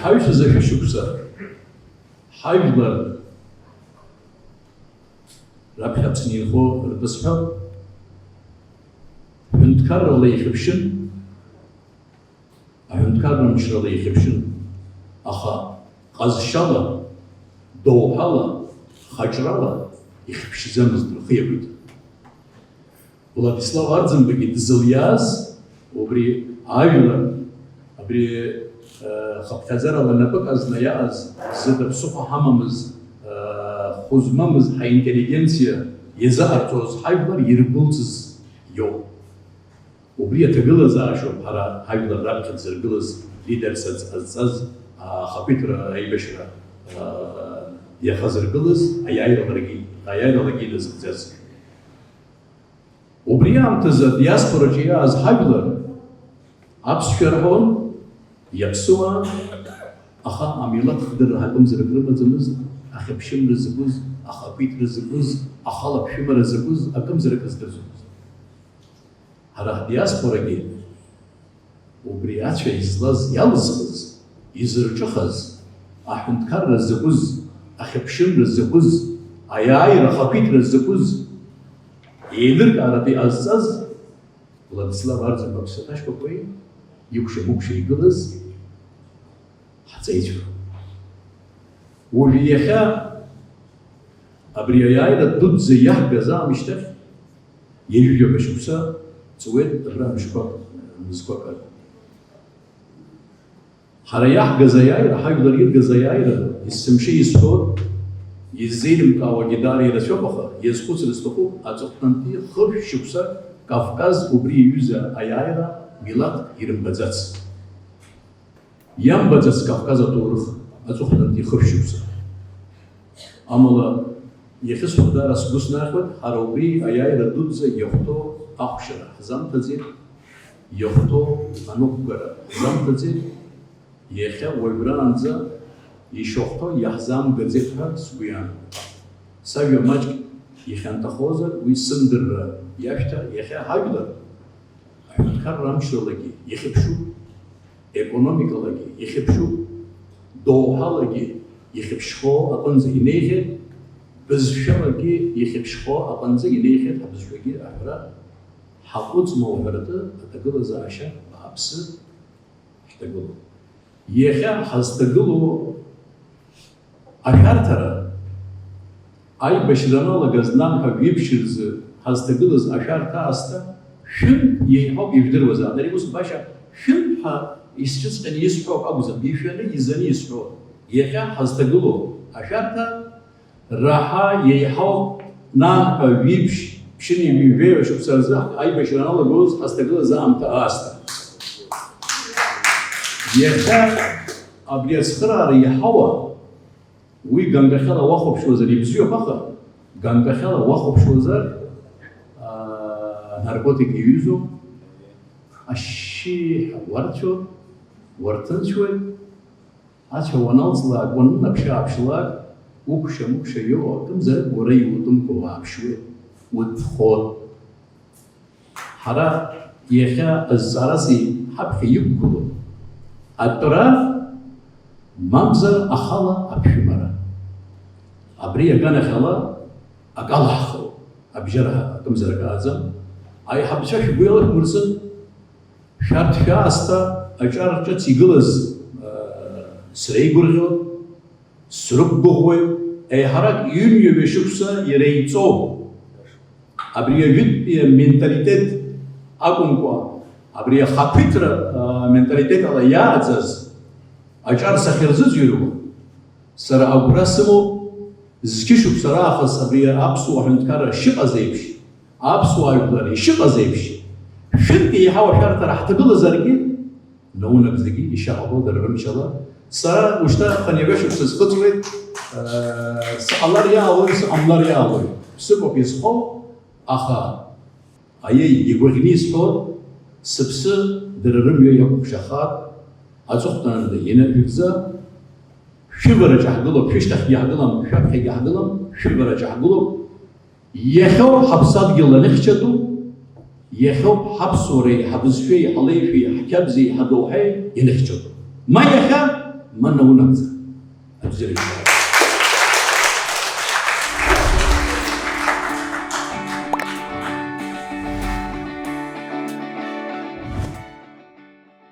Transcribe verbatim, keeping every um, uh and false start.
Ҳаҩсыз ашәышықәса ҳажәлар раԥхьа Аԥсны инхо ртәы сҳәап, ҳәынҭқаррала ихьыԥшын, аҳәынҭқарра мчрала ихьыԥшын, аха ҟазшьала, доуҳала, хаҿрала ихьыԥшӡамызт, рхы иакуеит. Владислав Арӡынбагьы дызлиааз убри ажәлар, абри, э, хыԥхьаӡарала напык азна иааз, зыда ԥсыхәа ҳамамыз, э, хәы змамыз ҳаинтеллигенциа иазыҟарҵоз ҳажәлар иргәылҵыз иоуп. Убри аҭагылазаашьоуп ҳара ҳажәлар раԥхьа дзыргылаз, лидерс ҟазҵаз, ахақәиҭра аибашьра, э, иахазыргылаз, аиааиралагьы, аиааиралагьы иназыгӡаз. Убри аамҭазы адиаспораҿы иааз ҳажәлар аԥсшәа рҳәон, иаԥсуан, аха амилаҭ хдырра акымзарак рымаӡамызт, ахьыԥшымра закәыз, ахақәиҭра закәыз, ахала аԥшәымара закәыз акымзарак аздырӡомызт. Ҳара ҳдиаспорагьы убри ацәа излаз, иалызхыз, изырҿыхаз, аҳәынҭқарра закәыз, ахьыԥшымра закәыз, аиааира ахақәиҭра закәыз, еилыркааратәы иҟазҵаз Владислав Арӡынба аԥсаҭашьқәақәеи икәша-мыкәша игылаз ҳҵеицәа. Уажә иахьа абри аиааира дуӡӡа иаҳгаз аамышьҭахь, ҩажәижәаба шықәса ҵуеит, абра мышқәак, мызқәак ала. Ҳара иаҳгаз аиааира, ҳажәлар иргаз аиааира, есымша исҳәо, иззеилымкаауагьы даара ирацәоуп, аха иазхәыцра сҭахуп, аҵыхәтәантәи хышә шықәса Кавказ убри иҩыза аиааира милаҭ ирымбаӡац. Иамбаӡац Кавказ аҭоурых аҵыхәтәантәи хышә шықәса. Амала, иахьысҳәо даара сгәы снархьуеит, ҳара убри аиааира дуӡӡа иахәҭоу ахәшьара ҳзамҭаӡеит, иахәҭоу аныҟәгара ҳзамҭаӡеит, иахьа уажәраанӡа ишахәҭоу иаҳзамгаӡеит ҳәа сгәы иаанагоит. Сажәа маҷк ихьанҭахозар, уи сымдырра иашәҭа, иахьа ҳажәлар аҳәынҭқарра амчралагьы ихьыԥшуп, економикалагьы ихьыԥшуп, доуҳалагьы ихьыԥшхо аҟынӡа инеихьеит, бызшәалагьы ихьыԥшхо аҟынӡа инеихьеит, ҳабызшәагьы аҳәара ҳаҟәыҵма уҳәаратәы аҭагылазаашьа бааԥсы ҳҭагылоуп. Иахьа ҳазҭагылоу ашәарҭара, аибашьра аналагаз нанҳәа жәиԥшь рзы ҳазҭагылаз ашәарҭа аасҭа, шәынтә еиҳауп ижәдыруазаап. Ари ус башьа, шәынтә ҳәа исҿыҵҟьаны исҳәо акәӡам, ишәаны, изаны исҳәо. Иахьа ҳазҭагылоу ашәарҭа раҳа еиҳауп, нанҳәа жәиԥшь, ԥшьынҩажәи жәаҩа шықәса рзы аибашьра аналагоз ҳазҭагылаз аамҭа аасҭа. Иахьа абри ацхыраара иаҳауа, уи ганкахьала уахәаԥшуазар ибзиоуп, аха ганкахьала уахәаԥшуазар, аа, наркотик иҩызоуп, ашьшьыҳәа уарцәоуп, уарҭынчуеит, ацәа уаналҵлак, уаннаԥшы-ааԥшлак, укәша-мыкәша иоуа акымзарак уара иутәымкәа уааԥшуеит, утәхоит. Ҳара иахьа азҵаарас ҳаԥхьа иқәгылоу атәра, мамзар ахала аԥшәымара. Абри аганахьала акалаҳхроуп, абжьара акымзарак ааӡам. Аиҳабацәа шәгәы иалашәмырсын, шәарҭ шәаасҭа аҿар ҿыц игылаз, аа, среигәырӷьоит. Срықәгәыӷуеит, еиҳарак ҩынҩажәа шықәса иреиҵоу абри ажәытәтәи аменталитет акәымкәа, абри ахақәиҭра, а, менталитет ала иааӡаз аҿар сахьырзыӡырҩуа, сара агәра сымоуп, зқьышықәса раахыс абри аԥсуа ҳәынҭқарра шыҟаз еиԥш, аԥсуа жәлар ишыҟаз еиԥш, шәынтә еиҳау ашәарҭара ҳҭагылазаргьы, наунагӡагьы ишьаҳауа дара рымчала. Сара ушьҭа хынҩажәа шықәса схыҵуеит, э, сҟалар иаалои, сҟамлар иаалои, ԥсыхәак изхоу, аха, аиеи, игәаӷьны исҳәо, сыԥсы дара рымҩа иакәыхшахап, аҵыхәтәанада ианажәгӡа, шәывараҿы ҳгылоуп, шәышьҭахьгьы ҳгылам, шәаԥхьагьы ҳгылам, шәывараҿы ҳгылоуп. Иахьоуп ҳаԥсадгьыл аныхьчатәу, иахьоуп ҳаԥсуареи, ҳабызшәеи, ҳалеишәеи, ҳқьабзи, ҳадоуҳеи ианыхьчатәу. Ма иахьа, Ма наунагӡа. Абзиара ишәҳәа.